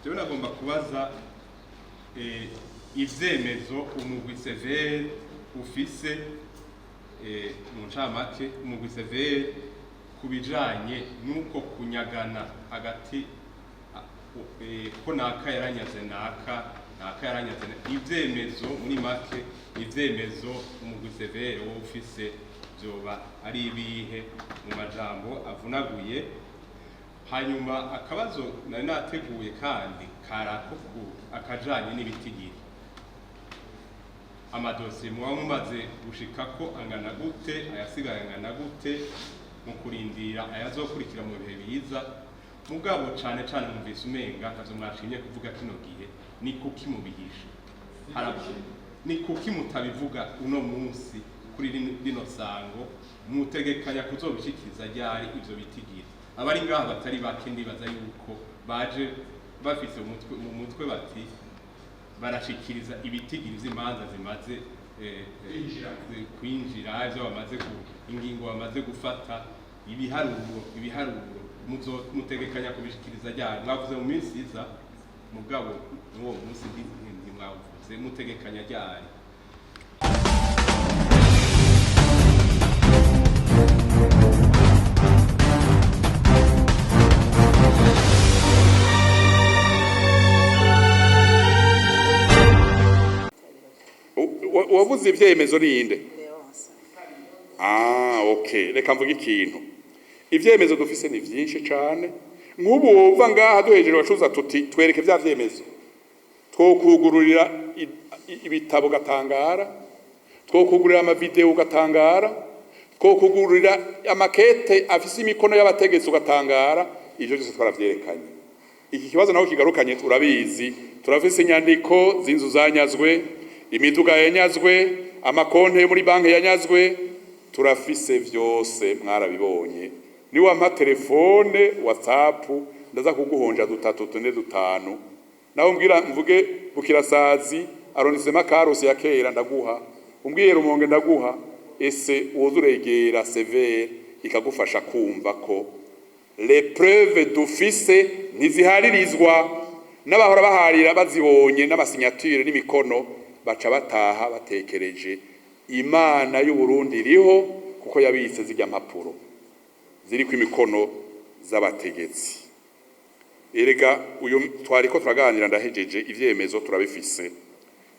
Jewe nagomba kubaza ivyemezo umugwi CVR ufise, mu ncamake umugwi CVR ku bijanye n'uko kunyagana hagati ko naka yaranyaze naka, naka yaranyaze ivyemezo muri make, ivyemezo umugwi CVR wowe ufise vyoba ari ibihe mu majambo avunaguye? Hanyuma akabazo nari nateguye kandi karako ku akajanye n'ibitigiri, amadosiye muba mumaze gushikako angana gute, ayasigaye angana gute mu kurindira ayazokurikira mu bihe biza? Mugabo cane cane numvise umenga ntavyo mwashimye kuvuga kino gihe. Ni kuki mubihisha? Ni kuki mutabivuga uno munsi kuri rino sango? Mutegekanya kuzobishikiza ryari ivyo bitigiri? Abari ngaha batari bake ndibaza yuko baje bafise mu mutwe bati barashikiriza ibitigiri vy'imanza zimaze kwinjira, ivyo bamaze ku ingingo bamaze gufata, ibiharuro. Mutegekanya kubishikiriza ryari? Mwavuze mu minsi iza, mugabo n'uwo munsi ntimwavuze. Mutegekanya ryari? Uwavuze ivyemezo ninde? Leonce. Ah, okay, reka mvuge ikintu. Ivyemezo dufise ni vyinshi cane. Nk'ubu wova ngaha duhejeje bacuza tuti twereke vya vyemezo, twokugururira ibitabo gatangara, twokugurira amavideo ugatangara, twokugururira amakete afise imikono y'abategetsi ugatangara. Ivyo byose twaravyerekanye. Iki kibazo naho kigarukanye, turabizi, turafise inyandiko z'inzu zanyazwe, imiduga yanyazwe, amakonte yo muri banki yanyazwe, turafise vyose, mwarabibonye. Niwampa telefone, WhatsApp, ndaza kuguhonja dutatu, tune, dutanu. Naho mbwira mvuge Bukirasazi, arrondissement Karusi ya kera, ndaguha. Umbwiye Rumonge, ndaguha. Ese woza uregera CVR ikagufasha kumva ko les preuves dufise ntiziharirizwa n'abahora baharira. Bazibonye n'amasignature n'imikono, baca bataha batekereje. Imana y'u Burundi iriho, kuko yabitse zirya mpapuro ziriko imikono z'abategetsi. Erega uyu twariko turaganira, ndahejeje. Ivyemezo turabifise.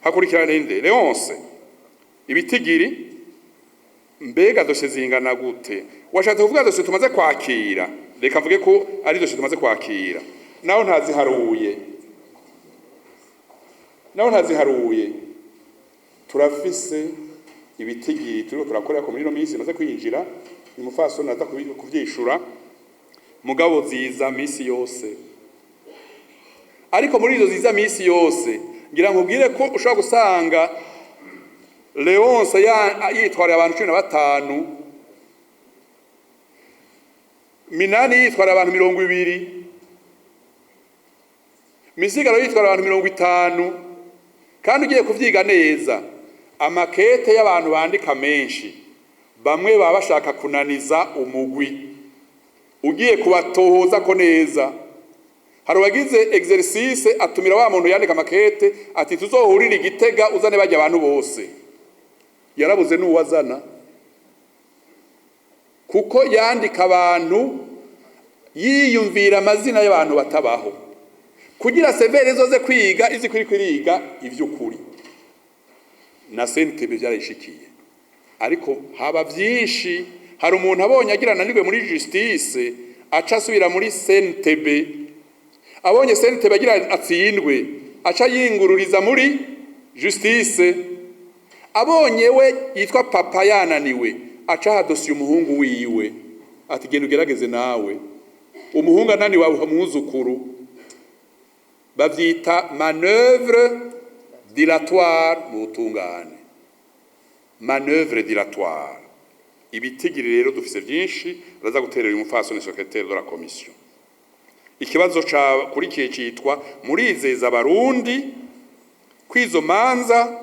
Hakurikirana inde? Leonce, ibitigiri. Mbega dosiye zingana gute? Washatse kuvuga dosiye tumaze kwakira? Reka mvuge ko ari dosiye tumaze kwakira, naho ntaziharuye, naho ntaziharuye. Turafise ibitigiri turiko turakorera ko muri ino minsi imaze kwinjira. Umufasoni aza kuvyishura. Mugabo ziza misi yose, ariko muri izo ziza misi yose, ngira nkubwire ko ushobora gusanga Leonce yitwariye abantu 15, Minani yitwara abantu 20, Misigaro yitwara abantu 50. Kandi ugiye kuvyiga neza, amakete y'abantu bandika menshi, bamwe baba bashaka kunaniza umugwi. Ugiye kubatohoza ko neza, hari uwagize exercice atumira wa muntu yandika amakete ati tuzohurire Igitega, uzane bajya abantu bose. Yarabuze n'uwazana, kuko yandika abantu yiyumvira amazina y'abantu batabaho, kugira CVR izoze kwiga izi kuri kwiriga ivy'ukuri. Na CNTB byarayishikiye, ariko haba vyinshi. Hari umuntu abonye agira ananirwe muri justice, aca asubira muri CNTB. Abonye CNTB agira atsindwe, aca yingururiza muri justice. Abonye we yitwa papa yananiwe, aca aha dosiye umuhungu wiwe ati genda ugerageze nawe. Umuhungu ananiwe, amuha umwuzukuru. Bavyita manœuvre dilatoire mu butungane, manœuvre dilatoire. Ibitigiri rero dufise vyinshi, araza guterera uyu mupfasoni secrétaire de la commission. Ikibazo ca kurikiye citwa murizeza abarundi kwizo manza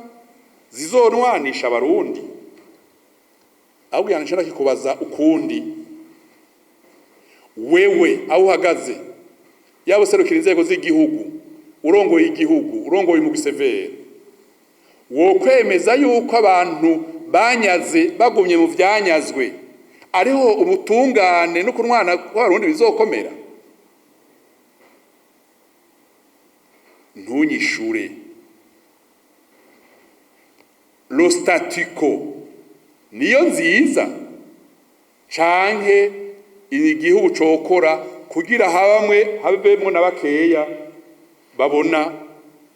zizonwanisha abarundi? Ahubwo yanshira kikubaza ukundi: wewe aho uhagaze, yaba userukira inzego z'igihugu. Urongoye igihugu, urongoye umugwi CVR, wokwemeza yuko abantu banyaze bagumye mu vyanyazwe ariho ubutungane no kunwana kw'Abarundi bizokomera? Ntunyishure. Lo statu quo niyo nziza, canke igihugu cokora kugira habamwe habemwo na bakeya babona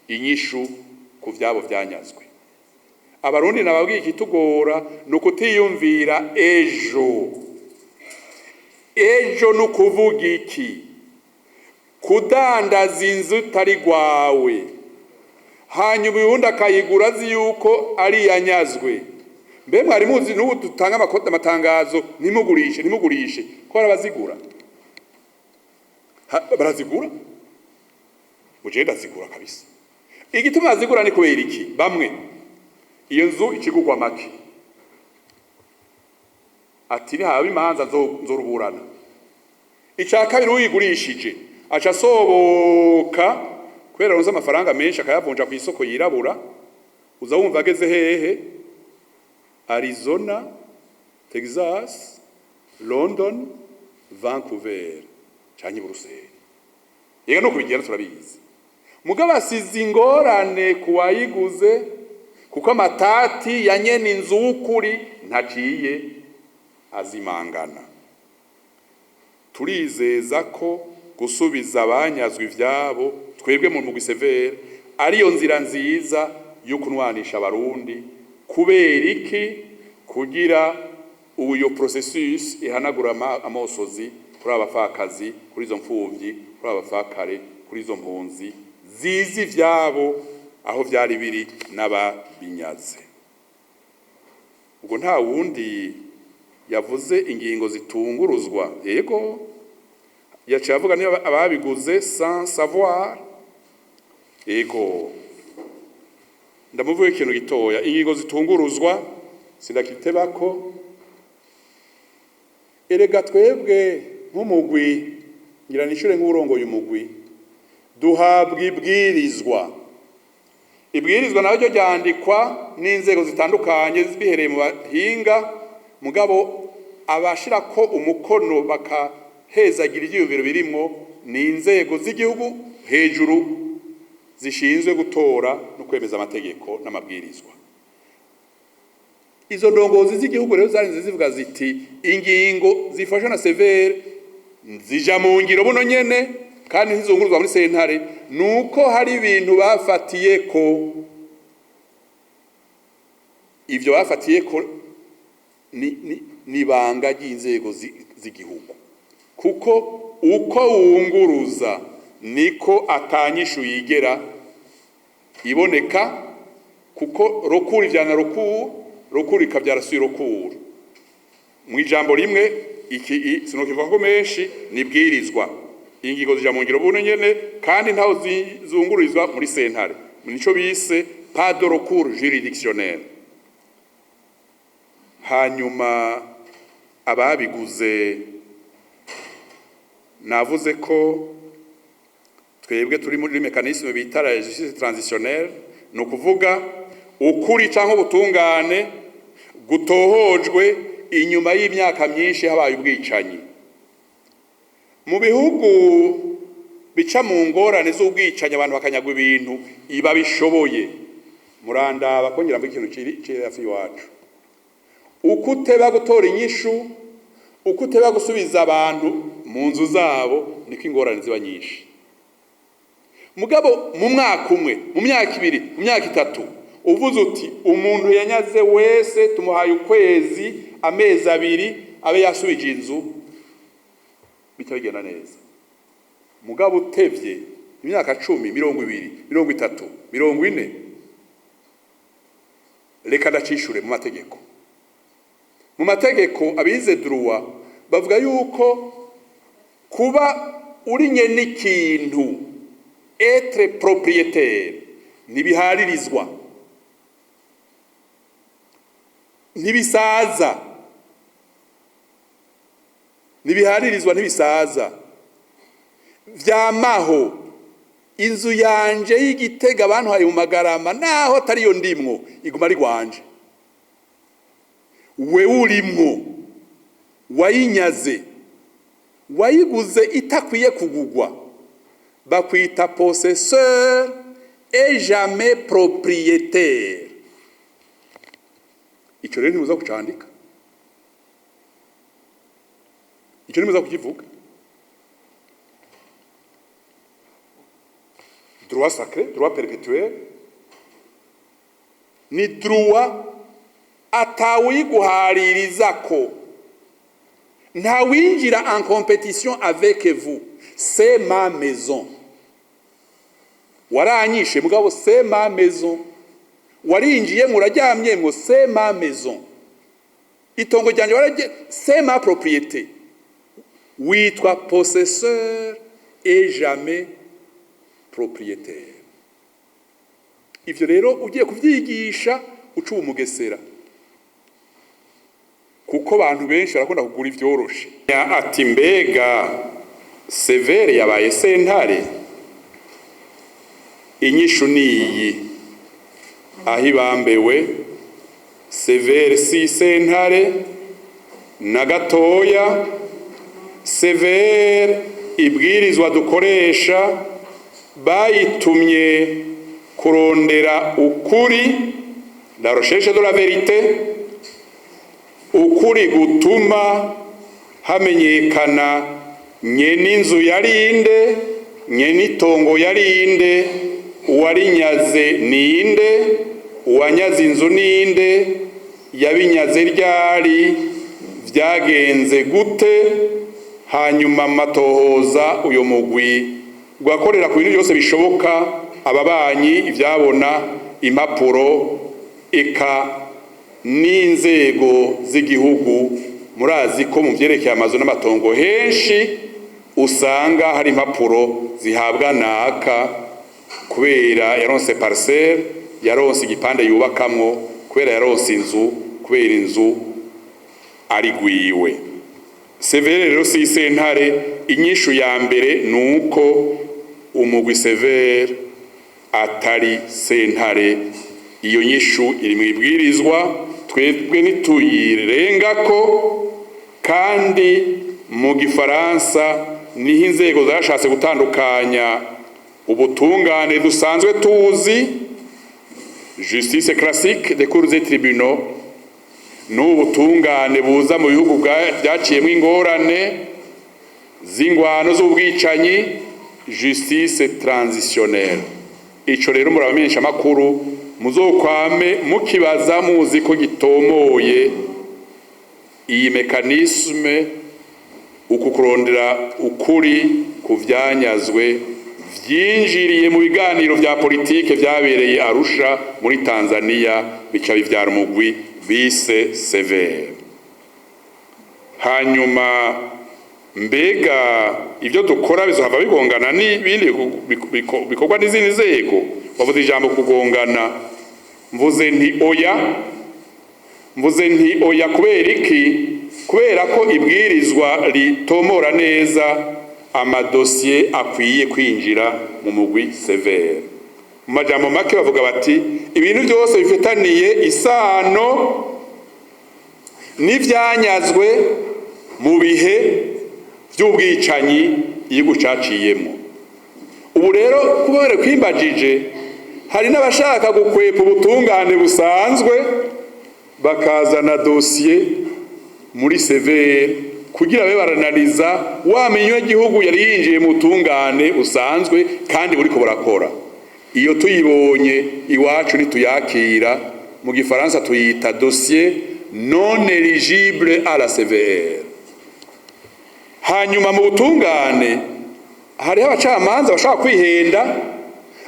inyishu ku vyabo vyanyazwe? Abarundi nababwiye, ikitugora ni ukutiyumvira ejo. Ejo ni ukuvuga iki? Kudandaza inzu itari rwawe, hanyuma uyundi akayigura azi yuko ari iyanyazwe. Mbe mwari muzi n'ubu dutanga amatangazo: ntimugurishe, ntimugurishe, ko hari abazigura? Barazigura, muje ndazigura kabisa. Igituma bazigura ni kubera iki? Bamwe, iyo nzu ikigurwa make, ati nihaba imanza nzoruburana. Icya kabiri, uyigurishije aca asoboka kubera aronse amafaranga menshi, akayavunja ku isoko yirabura. Uza wumva ageze hehe? Arizona, Texas, London, Vancouver canke Buruseli. Yega no kubigira turabizi. Mugabo asize ingorane ku wayiguze, kuko amatati ya nyene inzu w'ukuri ntaciye azimangana. Turizeza ko gusubiza abanyazwe ivyabo, twebwe mu mugwi CVR, ariyo nzira nziza yo kunwanisha Abarundi. Kubera iki? Kugira uyo processus ihanagura amosozi kuri abapfakazi, kuri izo mfuvyi, kuri abafakare, kuri izo mpunzi zizi ivyabo aho vyari biri n'ababinyaze. Ubwo nta wundi yavuze ingingo zitunguruzwa. Yego, yaciye avuga niba ababiguze sans savoir. Yego, ndamuvuga ikintu gitoya. Ingingo zitunguruzwa sindakitebako. Erega twebwe nk'umugwi, ngira nishure nk'urongoye umugwi, duhabwa ibwirizwa. Ibwirizwa naryo ryandikwa n'inzego zitandukanye bihereye mu bahinga, mugabo abashirako umukono bakahezagira ivyiyumviro birimwo ni inzego z'igihugu hejuru zishinzwe gutora no kwemeza amategeko n'amabwirizwa. Izo ndongozi z'igihugu rero zarinze zivuga ziti: ingingo zifashwe na CVR zija mu ngiro buno nyene kandi ntizunguruzwa muri sentare. Nuko hari ibintu bafatiye ko, ivyo bafatiye ko ni ibanga ry'inzego z'igihugu, kuko uko wunguruza niko atanyishu yigera iboneka, kuko recours ivyana recours, recours ikavyara sur recours. Mu ijambo rimwe, iki sinokivuga ko menshi, nibwirizwa, ingingo zija mu ngiro buno nyene kandi ntaho zungururizwa muri sentare. Nico bise pas de recours juridictionnel. Hanyuma ababiguze, navuze ko twebwe turi muri mécanisme bita la justice transitionnelle, ni ukuvuga ukuri cyangwa ubutungane gutohojwe inyuma y'imyaka myinshi habaye ubwicanyi. Mu bihugu bica mu ngorane z'ubwicanyi, abantu bakanyagwa ibintu, iba bishoboye murandaba kongera mvuga ikintu kiri hafi iwacu: uko uteba gutora inyishu, uko uteba gusubiza abantu mu nzu zabo, niko ingorane ziba nyinshi. Mugabo mu mwaka umwe, mu myaka 2, mu myaka 3, uvuze uti umuntu yanyaze wese tumuhaye ukwezi, amezi 2, abe yasubije inzu, bica bigenda neza. Mugabo utevye imyaka 10, 20, 30, 40. Reka ndacishure mu mategeko. Mu mategeko, abize droit bavuga yuko kuba uri nyene ikintu, être propriétaire, ntibiharirizwa, ntibisaza. Ntibiharirizwa, ntibisaza, vyamaho. Inzu yanje y'Igitega bantwaye mu Magarama, naho atariyo ndimwo, iguma ari gwanje. Wewe urimwo, wayinyaze, wayiguze itakwiye kugugwa, bakwita possesseur et jamais propriétaire. Ico rero ntimuza kucandika, ico ntimuza kukivuga. Droit sacré, droit perpétuel, ni droit atawuyiguharirizako, ntawinjira en compétition avec vous. C'est ma maison. Waranyishe, mugabo c'est ma maison. Warinjiye, muraryamyemwo, c'est ma maison. Itongo ryanje wararye, c'est ma propriété. Witwa possesseur et jamais propriétaire. Ivyo rero ugiye kuvyigisha uca umugesera, kuko abantu benshi barakunda kugura ivyoroshe. Ati mbega CVR yabaye sentare? Inyishu niyi: aho ibambewe, CVR si sentare na gatoya. CVR, ibwirizwa dukoresha, bayitumye kurondera ukuri, la recherche de la vérité, ukuri gutuma hamenyekana nyene inzu yarinde, nyene itongo yarinde, uwarinyaze ninde, uwanyaze inzu ninde, yabinyaze ryari, vyagenze gute. Hanyuma matohoza uyo mugwi gwakorera ku bintu byose bishoboka, ababanyi, ivyabona, impapuro, eka n'inzego z'igihugu. Murazi ko mu vyerekeye amazu n'amatongo henshi usanga hari impapuro zihabwa naka kubera yaronse parcelle, yaronse igipande yubakamwo, kubera yaronse inzu, kubera inzu ari gwiwe. CVR rero si sentare. Inyishu ya mbere nuko umugwi CVR atari sentare. Iyo nyishu iri mu ibwirizwa, twebwe ntituyirengako. Kandi mu gifaransa niho inzego zashatse gutandukanya ubutungane dusanzwe tuzi, justice classique des cours et tribunaux, n'ubutungane buza mu bihugu byaciyemo ingorane z'ingwano, z'ubwicanyi, justice transitionnelle. Ico rero murabamenyesha amakuru, muzokwame mukibaza, muzi ko gitomoye. Iyi mécanisme, uku kurondera ukuri ku vyanyazwe, vyinjiriye mu biganiro vya politike vyabereye Arusha muri Tanzania, bica bivyara umugwi bise CVR. Hanyuma mbega ibyo dukora bizohava bigongana n'ibindi bikorwa n'izindi nzego? Wavuze ijambo kugongana. Mvuze nti oya. Mvuze nti oya. Kubera iki? Kubera ko ibwirizwa ritomora neza amadosiye akwiye kwinjira mu mugwi CVR. Mu majambo make bavuga bati ibintu byose bifitaniye isano n'ivyanyazwe mu bihe by'ubwicanyi igihugu caciyemo. Ubu rero kubera kwimbajije, hari n'abashaka gukwepa ubutungane busanzwe, bakazana dosiye muri CVR kugira babe barananiza wa gihugu yari yinjiye mu butungane busanzwe kandi buriko burakora. Iyo tuyibonye iwacu ntituyakira. Mu gifaransa tuyita dossier non éligible à la CVR. Hanyuma mu butungane hariho abacamanza bashaka kwihenda,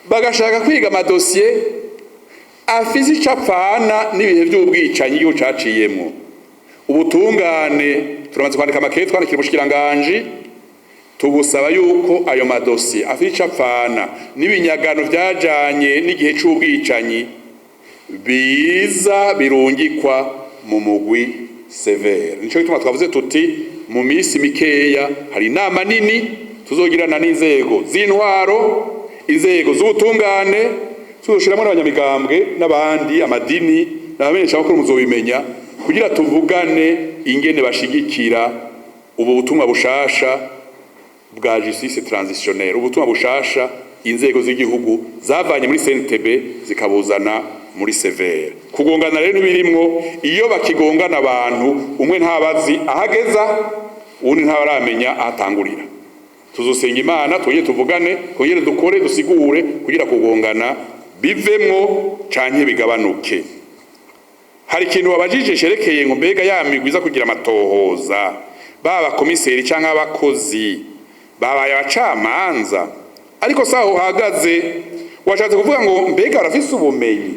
bagashaka kwiga amadosiye afise ico apfana n'ibihe vy'ubwicanyi igihugu caciyemwo. Ubutungane turamaze kwandika amakete, twandikira ubushikiranganji, tubusaba yuko ayo madosiye afise ico apfana n'ibinyagano vyajanye n'igihe c'ubwicanyi biza birungikwa mu mugwi CVR. Nico gituma twavuze tuti mu minsi mikeya hari inama nini tuzogirana n'inzego z'intwaro. Inzego z'ubutungane, tuzoshiramo n'abanyamigambwe n'abandi, amadini n'abamenyeshamakuru, muzobimenya, kugira tuvugane ingene bashigikira ubu butumwa bushasha bwa justice transitionnelle, ubutumwa bushasha inzego z'igihugu zavanye muri CNTB zikabuzana muri CVR. Kugongana rero ntibirimwo. Iyo bakigongana abantu, umwe ntabazi ahageza, uwundi ntabaramenya ahatangurira. Tuzosenga Imana, twongere tuvugane, twongere dukore, dusigure, kugira kugongana bivemwo canke bigabanuke. Hari ikintu wabajije cerekeye ngo mbega ya migwi iza kugira amatohoza, baba komiseri canke abakozi babaye abacamanza? Ariko saho uhagaze, washatse kuvuga ngo mbega barafise ubumenyi?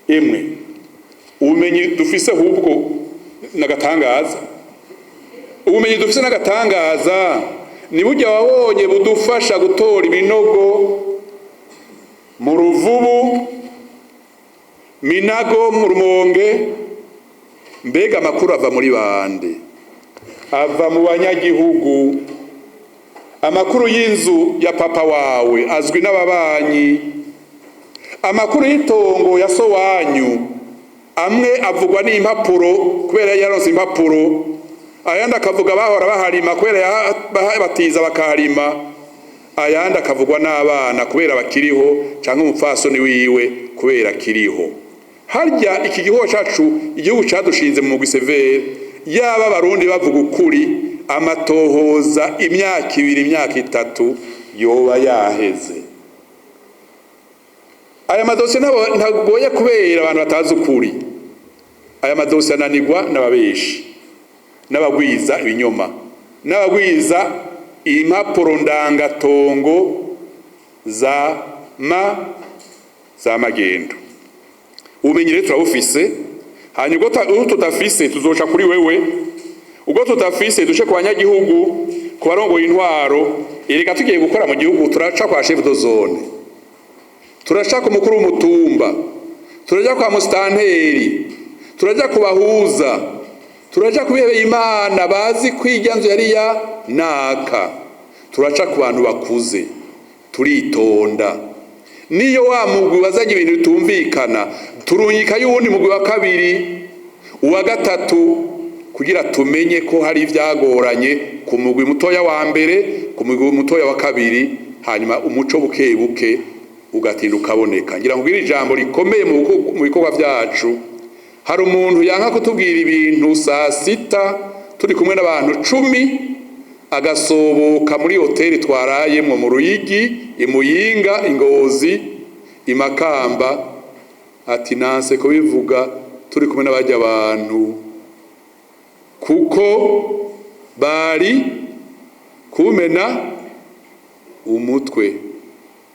Emwe, ubumenyi dufise ahubwo nagatangaza. Ubumenyi dufise n'agatangaza. Ni burya wabonye budufasha gutora ibinogo mu Ruvubu, Minago, mu Rumonge. Mbega amakuru ava muri bande? Ava mu banyagihugu. Amakuru y'inzu ya papa wawe azwi n'ababanyi. Amakuru y'itongo ya so wanyu, amwe avugwa n'impapuro kubera yaronse impapuro, ayandi akavuga bahora baharima kubera batiza bakaharima, ayandi akavugwa n'abana kubera bakiriho, cyangwa umupfasoni wiwe kubera akiriho. Harya iki gihugu cacu, igihugu cadushinze mu mugwi CVR, yaba Abarundi bavuga ukuri, amatohoza imyaka 2, imyaka 3 yoba yaheze. Aya madosiye ntagoye kubera abantu batazi ukuri. Aya madosiye ananirwa n'ababeshi, n'abagwiza ibinyoma, n'abagwiza impapuro ndangatongo za magendo. Ubumenyi rero turabufise. Hanyuma ubwo tudafise tuzoca kuri wewe, ubwo tudafise duce ku banyagihugu, ku barongoye intwaro. Erega tugiye gukora mu gihugu, turaca kwa chef de zone, turaca ku mukuru w'umutumba, turaja kwa musitanteri, turaja ku bahuza, turaja ku bihebeye Imana bazi ko irya nzu yari ya naka, turaca ku bantu bakuze, turitonda. Niyo wa mugwi wazanye ibintu bitumvikana, turungika y'uwundi mugwi wa kabiri, uwa gatatu, kugira tumenye ko hari ivyagoranye ku mugwi mutoya wa mbere, ku mugwi mutoya wa kabiri, hanyuma umuco buke buke ugatinda ukaboneka. Ngira ngo ijambo rikomeye mu bikorwa vyacu: hari umuntu yanka kutubwira ibintu saa 6 turi kumwe n'abantu 10, agasoboka muri hoteli twarayemwo mu Ruyigi, Imuyinga, Ingozi, Imakamba, ati: "Nanse kubivuga turi kumwe n'abajya abantu kuko bari kumena umutwe."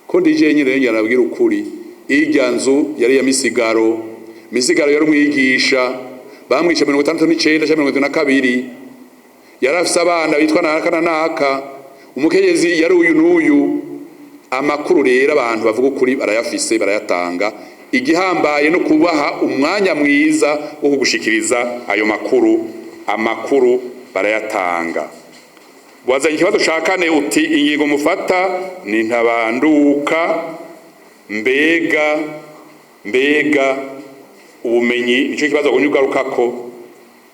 Ko ndije nyine nabwira ukuri, irya nzu yari ya Misigaro. Misigaro yari umwigisha, bamwishe 69 cyangwa 72. Yari afise abana bitwa naka na naka, umukenyezi yari uyu n'uyu. Amakuru rero abantu bavuga ukuri barayafise, barayatanga. Igihambaye no kubaha umwanya mwiza wo kugushikiriza ayo makuru. Amakuru barayatanga. Wazanye ikibazo ca kane, uti ingingo mufata ni ntabanduka. Mbega ubumenyi, nico kibazo agumye ugarukako.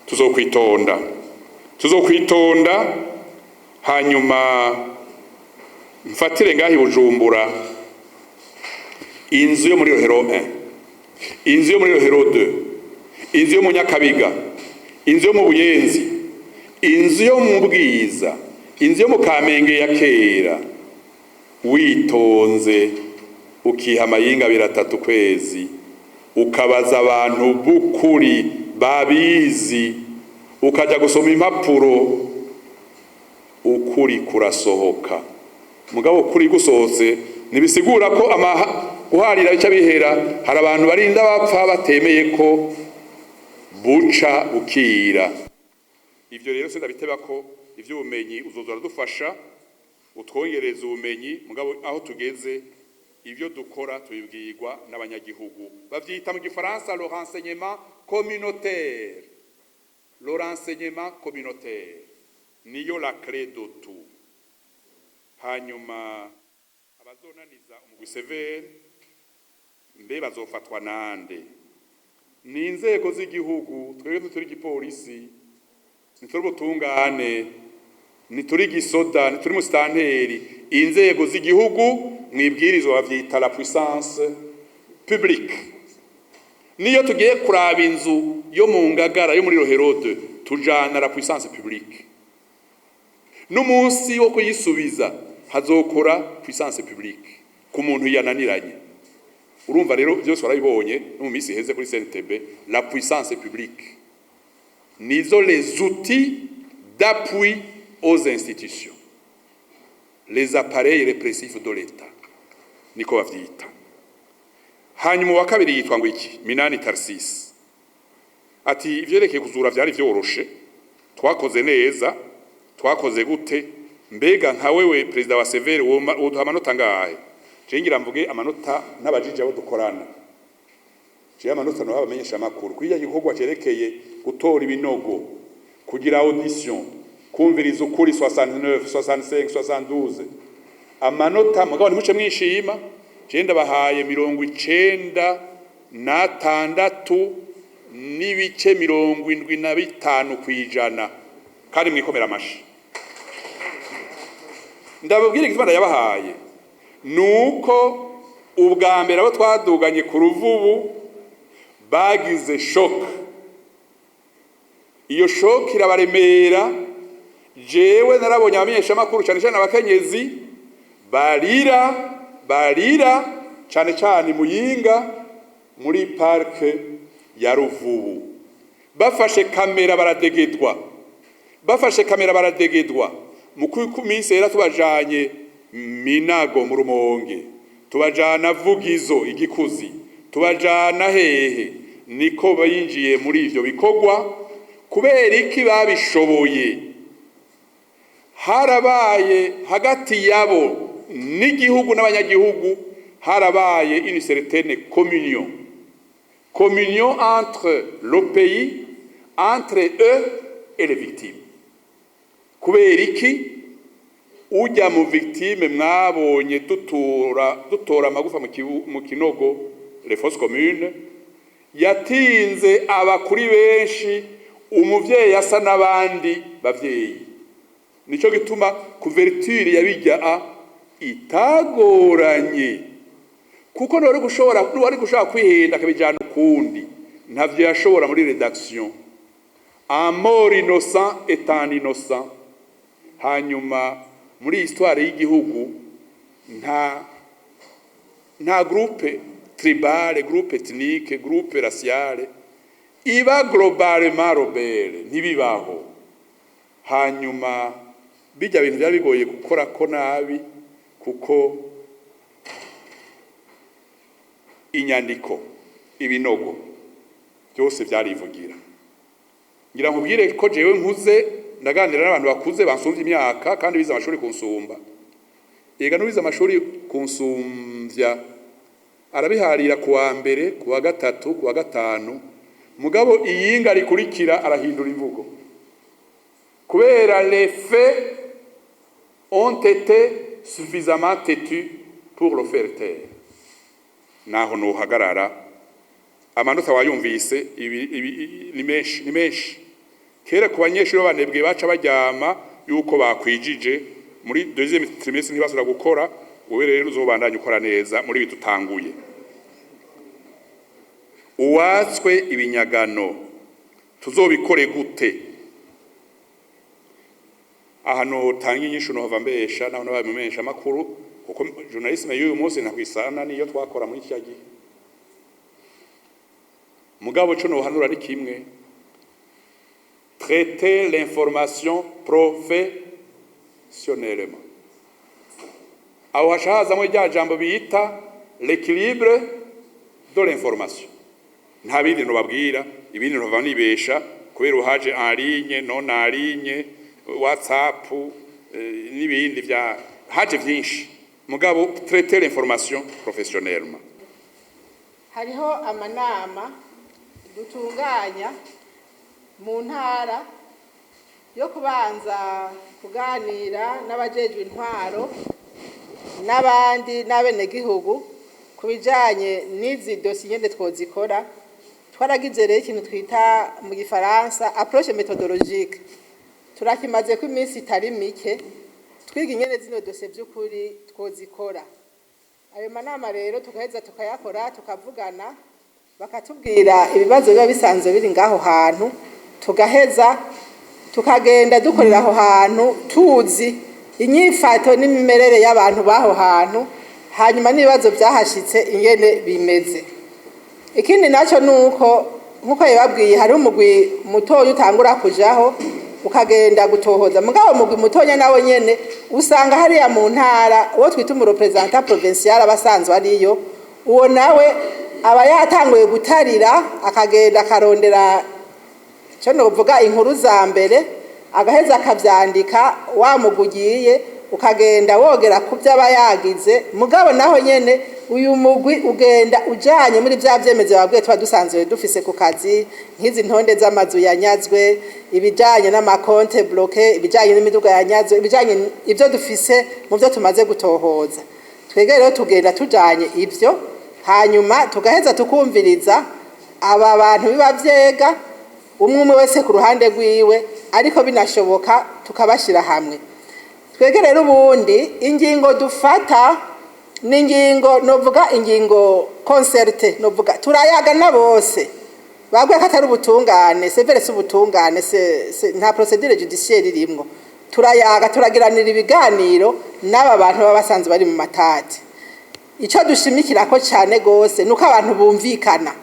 Tuzokwitonda, tuzokwitonda. Hanyuma mfatire ngaho i Bujumbura, inzu yo muri Rohero 1, inzu yo muri Rohero 2, inzu yo mu Nyakabiga, inzu yo mu Buyenzi, inzu yo mu Bwiza, inzu yo mu Kamenge ya kera, witonze ukiha amayinga abiri, atatu kwezi, ukabaza abantu b'ukuri babizi, ukajya gusoma impapuro, ukuri kurasohoka. Mugabo ukuri gusohotse ntibisigura ko guharira bica bihera. Hari abantu barinda bapfa batemeye ko buca bukira. Ivyo rero sindabiteba ko ivy'ubumenyi uzoza uradufasha, utwongereza ubumenyi. Mugabo aho tugeze, ivyo dukora tubibwirwa n'abanyagihugu. Bavyita mu gifaransa le renseignement communautaire. Le renseignement communautaire niyo la clé de tout. Hanyuma Abazonaniza umugwi CVR mbe bazofatwa nande? Ni inzego z'igihugu. Twebwe ntituri igipolisi, ntituri ubutungane, ntituri gisoda, ntituri musitanteri. Inzego z'igihugu mwibwirizwa bavyita la puissance publique. Niyo tugiye kuraba inzu yo mu Ngagara, yo muri Rohero 2, tujana la puissance publique. N'umunsi wo kuyisubiza hazokora puissance publique ku muntu yananiranye. Urumva rero byose warabibonye no mu minsi iheze kuri CNTB. La puissance publique nizo les outils d'appui aux institutions, les appareils répressifs de l'État, niko bavyita. Hanyuma uwa kabiri yitwa ngo iki? Minani Tarsis ati: "Ivyerekeye kuzura vyari vyoroshe, twakoze neza, twakoze gute? Mbega nka wewe perezida wa CVR woduha amanota ngahe?" Je ngira mvuge amanota n'abajiji abo dukorana. Je amanota no abamenyesha amakuru kuri gikorwa cerekeye gutora ibinogo, kugira audition, kumviriza ukuri, 69, 65, 72 amanota. Mugabo ntimuce mwishima. Je ndabahaye 96.75%, kandi mwikomera amashi. Ndababwira igituma ndayabahaye, nuko ubwa mbere abo twaduganye ku Ruvubu bagize choc. Iyo choc irabaremera. Jewe narabonye abamenyeshamakuru, cyane cyane abakenyezi, barira, barira cyane cyane Muyinga muri parc ya Ruvubu. Bafashe kamera baradegedwa, bafashe kamera baradegedwa. Mu minsi yera tubajanye Minago mu Rumonge, tubajana Vugizo Igikuzi, tubajana hehe, niko binjiye muri ivyo bikorwa. Kubera iki babishoboye? Harabaye hagati yabo n'igihugu n'abanyagihugu, harabaye une certaine communion, communion entre le pays, entre eux et les victimes. Kubera iki? Ujya mu victime mwabonye dutura, dutora amagufa mu kinogo, les fosses communes, yatinze aba kuri benshi umuvyeyi asa n'abandi bavyeyi. Nico gituma couverture yabijya a itagoranye, kuko ntiwari gushobora, ntiwari gushobora kwihenda akabijyana ukundi. Ntavyo yashobora muri rédaction. Un mort innocent est un innocent. Hanyuma muri histoire y'igihugu nta groupe tribale, groupe ethnique, groupe raciale iba globalement rebelle, ntibibaho. Hanyuma bijya bintu byari bigoye gukora ko nabi, kuko inyandiko, ibinogo byose byarivugira. Ngira nkubwire ko jewe nkuze, ndaganira n'abantu bakuze bansumvye imyaka kandi bize amashuri kunsumba. Ega n'uwize amashuri kunsumvya arabiharira ku wa mbere, ku wa gatatu, ku wa gatanu, mugabo iyinga rikurikira arahindura imvugo, kubera les faits ont été suffisamment têtus pour le faire taire. Naho nuhagarara, amanota wayumvise, ibi ni menshi, ni menshi. Kera ku banyeshuri b'abanebwe baca baryama yuko bakwijije muri deuxième trimestre, ntibasubira gukora. Wowe rero uzobandanya ukora neza muri ibi dutanguye. Uwatswe ibinyagano tuzobikore gute? Aha notanga inyishu nohava mbesha naho nabaye mumenyesha makuru, kuko journalisme y'uyu munsi ntabwo isana niyo twakora muri iki gihe. Mugabo co nohanura ni kimwe: traiter l'information professionnellement. Aho haca hazamo rya jambo bita l'équilibre de l'information. Nta bindi nobabwira, ibindi nova nibesha, kubera uhaje en ligne, non en ligne, WhatsApp, n'ibindi vya haje vyinshi. Mugabo traiter l'information professionnellement. Hariho amanama dutunganya mu ntara yo kubanza kuganira n'abajejwe intwaro. n'abandi n'abenegihugu ku bijanye n'izi dosiye nyene twozikora. Twaragize rero ikintu twita mu gifaransa approche méthodologique. Turakimaze ko iminsi itari mike twiga ingene zino dosiye by'ukuri twozikora. Ayo manama rero tugaheza tukayakora, tukavugana, bakatubwira ibibazo biba bisanzwe biri ngaho hantu, tugaheza tukagenda dukorera aho hantu tuzi inyifato n'imimerere y'abantu b'aho hantu, hanyuma n'ibibazo byahashitse ingene bimeze. Ikindi nacyo ni uko, nk'uko yababwiye, hariho umugwi mutoya utangura kujaho ukagenda gutohoza. Mugabo umugwi mutoya nawe nyene usanga hariya mu ntara uwo twita umu représentant provincial aba asanzwe ariyo. Uwo nawe aba yatanguye gutarira, akagenda akarondera icyo novuga inkuru za mbere, agaheza akavyandika. Wa mugwi ugiye ukagenda wogera ku byo aba yagize. Mugabo naho nyene uyu mugwi ugenda ujanye muri vya vyemezo babwiye tuba dusanzwe dufise ku kazi, nk'izi ntonde z'amazu yanyazwe, ibijanye n'ama comptes bloqués, ibijanye n'imiduga yanyazwe, ibijanye ivyo dufise mu byo tumaze gutohoza. Twebwe rero tugenda tujanye ivyo, hanyuma tugaheza tukumviriza aba bantu biba vyega, umwe umwe wese ku ruhande rwiwe, ariko binashoboka tukabashyira hamwe. Twebwe rero ubundi ingingo dufata ni ingingo novuga ingingo concertée, novuga turayaga na bose. Babwiye ko atari ubutungane, CVR si ubutungane, nta procédure judiciaire irimwo. Turayaga, turagiranira ibiganiro n'aba bantu baba basanzwe bari mu matati. Icyo dushimikira ko cyane gose nuko abantu bumvikana,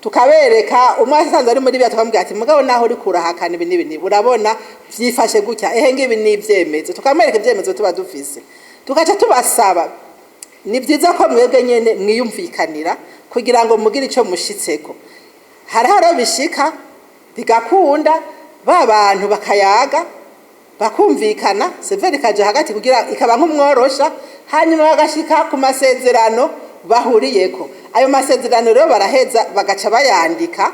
tukabereka umwe asanzwe ari muri bya, tukamubwira ati: "Mugabo naho uri kurahakana ibi n'ibi n'ibi, urabona vyifashe gutya, ehe ngibi ni ivyemezo." Tukamwereka ivyemezo tuba dufise, tugaca tubasaba: "Ni byiza ko mwebwe nyene mwiyumvikanira kugira ngo mugire ico mushitseko." Hariho rero bishika bigakunda, ba bantu bakayaga bakumvikana, CVR ikaja hagati kugira ikaba nk'umworosha, hanyuma bagashika ku masezerano bahuriyeko. Ayo masezerano rero baraheza bagaca bayandika,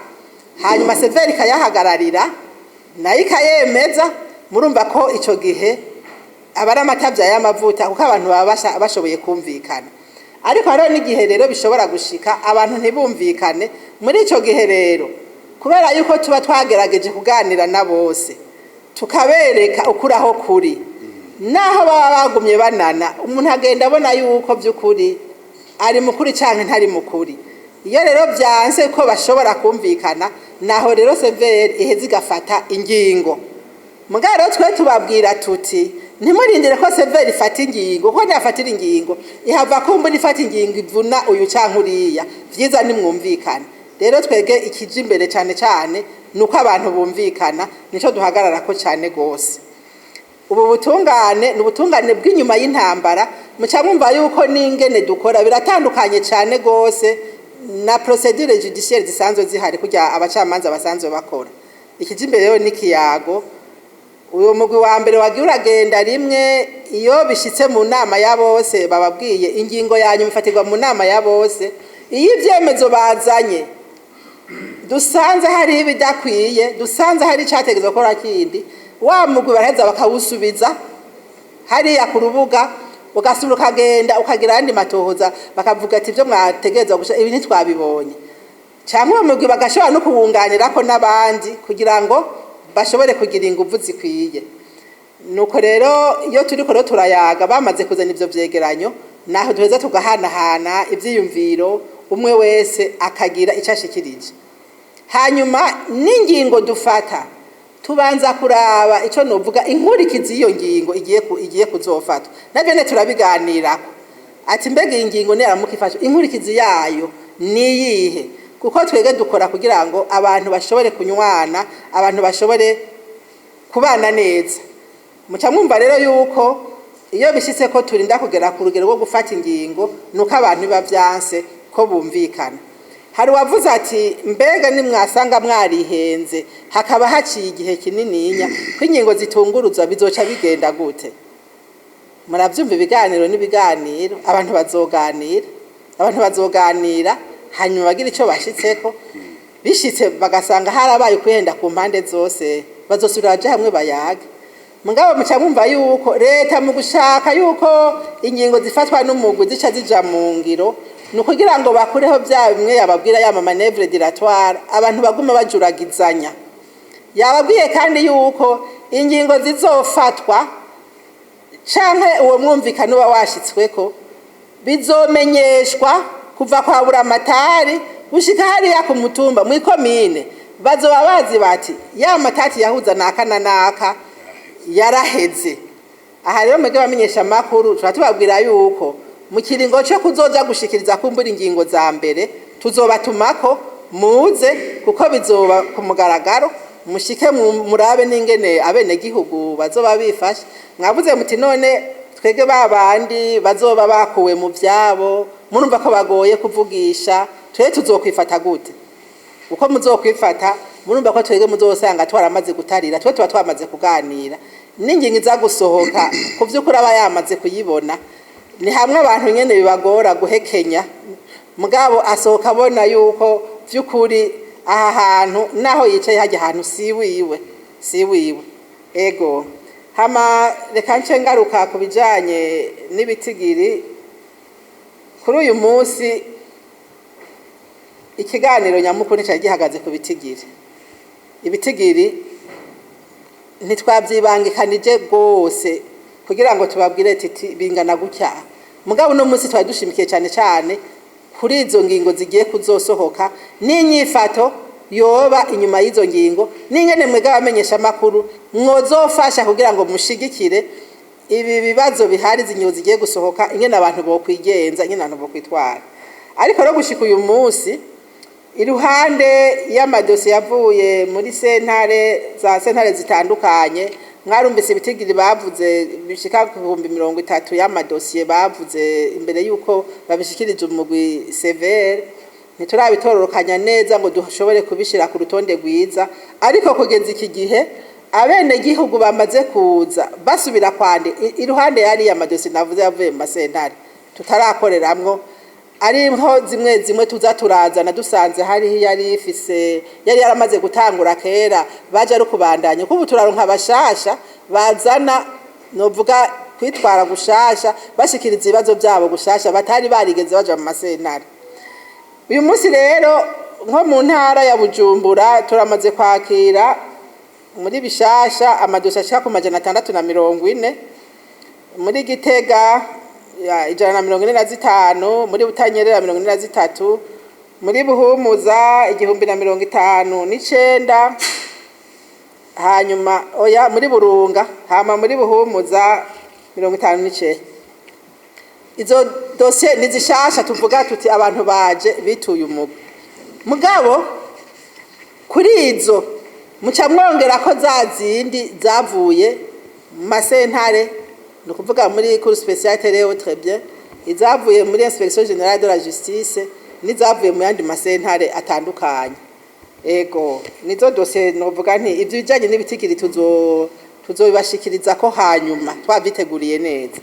hanyuma CVR ikayahagararira, nayo ikayemeza. Murumva ko ico gihe aba ari amatavya y'amavuta, kuko abantu baba bashoboye kumvikana. Ariko hariho n'igihe rero bishobora gushika abantu ntibumvikane. Muri ico gihe rero, kubera yuko tuba twagerageje kuganira na bose, tukabereka ukuri aho kuri, naho baba bagumye banana, umuntu agenda abona yuko by'ukuri ari mukuri canke ntari mukuri. Iyo rero vyanse ko bashobora kumvikana, naho rero CVR iheza igafata ingingo. Mugabo rero twe tubabwira tuti: "Ntimurindire ko CVR ifata ingingo, kuko ntiyafatira ingingo ihava kumbura ifata ingingo ivuna uyu canke uriya. Vyiza nimwumvikane." Rero twege ikija imbere cane cane ni uko abantu bumvikana, nico duhagararako cane gose. Ubu butungane ni ubutungane bw'inyuma y'intambara. Muca mwumva yuko n'ingene dukora biratandukanye cane gose na procédure judiciaire zisanzwe zihari, kurya abacamanza basanzwe bakora. Ikija imbere rero n'ikiyago. Uyu mugwi wa mbere wagiye uragenda rimwe, iyo bishitse mu nama ya bose, bababwiye ingingo ya nyuma ifatirwa mu nama ya bose. Iyo ivyemezo bazanye dusanze hariho ibidakwiye, dusanze hari icategerezwa gukora kindi, wa mugwi baraheza bakawusubiza hariya ku rubuga, ugasubira ukagenda ukagira ayandi matohoza, bakavuga ati: "Ibyo mwategerezwa gusha ibi ntitwabibonye." Cyangwa uwo mugwi bagashobora no kuwunganirako n'abandi kugira ngo bashobore kugira inguvu zikwiye. Nuko rero iyo turiko rero turayaga, bamaze kuzana ivyo vyegeranyo, naho duheza tugahanahana ivyiyumviro, umwe wese akagira icyo ashikirije. Hanyuma n'ingingo dufata tubanza kuraba icyo novuga inkurikizi y'iyo ngingo igiye kuzofatwa. Navyo ne turabiganirako ati: "Mbega iyi ngingo niyaramuka ifashwe, inkurikizi yayo niyihe?" Kuko twebwe dukora kugira ngo abantu bashobore kunywana, abantu bashobore kubana neza. Muca mwumva rero yuko iyo bishitse ko turinda kugera ku rugero rwo gufata ingingo, nuko abantu biba vyanse ko bumvikana. Hari uwavuze ati: "Mbega nimwasanga mwarihenze, hakaba haciye igihe kinininya ko ingingo zitunguruzwa, bizoca bigenda gute?" Muravyumva, ibiganiro n'ibiganiro, abantu bazoganira, abantu bazoganira, hanyuma bagira ico bashitseko. Bishitse bagasanga harabaye ukwihenda ku mpande zose, bazosubira baje hamwe bayage. Mugabo muca mwumva yuko leta mu gushaka yuko ingingo zifatwa n'umugwi zica zija mu ngiro, ni ukugira ngo bakureho bya bimwe yababwira ya manœuvre dilatoire, abantu baguma bajuragizanya. Yababwiye kandi yuko ingingo zizofatwa canke uwo mwumvikano uba washitsweko bizomenyeshwa kuva kwa buramatari gushika hariya ku mutumba, mw'ikomine. Bazoba bazi bati ya matati yahuza naka na naka yaraheze. Aha rero, mwebwe bamenyesha amakuru, tuba tubabwira yuko mu kiringo cyo kuzoza gushikiriza kumbura ingingo za mbere, tuzobatumako muze, kuko bizoba ku mugaragaro. Mushike murabe n'ingene abenegihugu bazoba bifashe. Mwavuze muti: "None twege ba bandi bazoba bakuwe mu vyabo, murumva ko bagoye kuvugisha, twe tuzokwifata gute?" Uko muzokwifata, murumva ko twege muzosanga twaramaze gutarira. Twe tuba twamaze kuganira n'ingingo iza gusohoka, ku vy'ukuri aba yamaze kuyibona. Ni hamwe abantu nyene bibagora guhekenya, mugabo asohoka abona yuko vy'ukuri aha hantu naho yicaye hajya ahantu si wiwe, si wiwe. Ego, hama reka nce ngaruka ku bijanye n'ibitigiri. Kuri uyu munsi ikiganiro nyamukuru nicari gihagaze ku bitigiri. Ibitigiri ntitwavyibangikanije rwose kugira ngo tubabwire titi bingana gutya, mugabo uno munsi twari dushimikiye cyane cyane kuri izo ngingo zigiye kuzosohoka n'inyifato yoba inyuma y'izo ngingo, n'ingene mwebwe abamenyesha amakuru mwozofasha kugira ngo mushigikire ibi bibazo bihari, izi ngingo zigiye gusohoka, ingene abantu bokwigenza, ingene abantu bokwitwara. Ariko rero gushika uyu munsi, iruhande y'amadosiye yavuye muri sentare, za sentare zitandukanye, mwarumvise ibitigiri bavuze bishika ku 30,000 y'amadosiye bavuze imbere y'uko babishikirije umugwi sévère. Ntiturabitororokanya neza ngo dushobore kubishira ku rutonde rwiza, ariko kugeza iki gihe abenegihugu bamaze kuza basubira kwande iruhande yariya madosiye navuze yavuye mu masentare tutarakoreramwo, ariho zimwe zimwe tuza turazana dusanze hariho yari ifise, yari yaramaze gutangura kera, baje ari kubandanya, kuko ubu turaronka abashasha bazana, novuga kwitwara gushasha, bashikiriza ibibazo byabo gushasha, batari barigeze baja mu masentare. Uyu munsi rero nko mu ntara ya Bujumbura turamaze kwakira muri bishasha amadosiye ashika ku 640, muri Gitega ya 145, muri Butanyerera 43, muri Buhumuza 1059, hanyuma oya, muri Burunga, hama muri Buhumuza 59. Izo dosiye ni zishasha, tuvuga tuti abantu baje bituye umugwi. Mugabo kuri izo muca mwongera ko za zindi zavuye mu masentare, ni ukuvuga muri cour spéciale rero, très bien, izavuye muri Inspection générale de la justice n'izavuye mu yandi masentare atandukanye. Ego, nizo dosiye novuga nti ibyo bijanye n'ibitigiri tuzobibashikiriza ko hanyuma twavyiteguriye neza.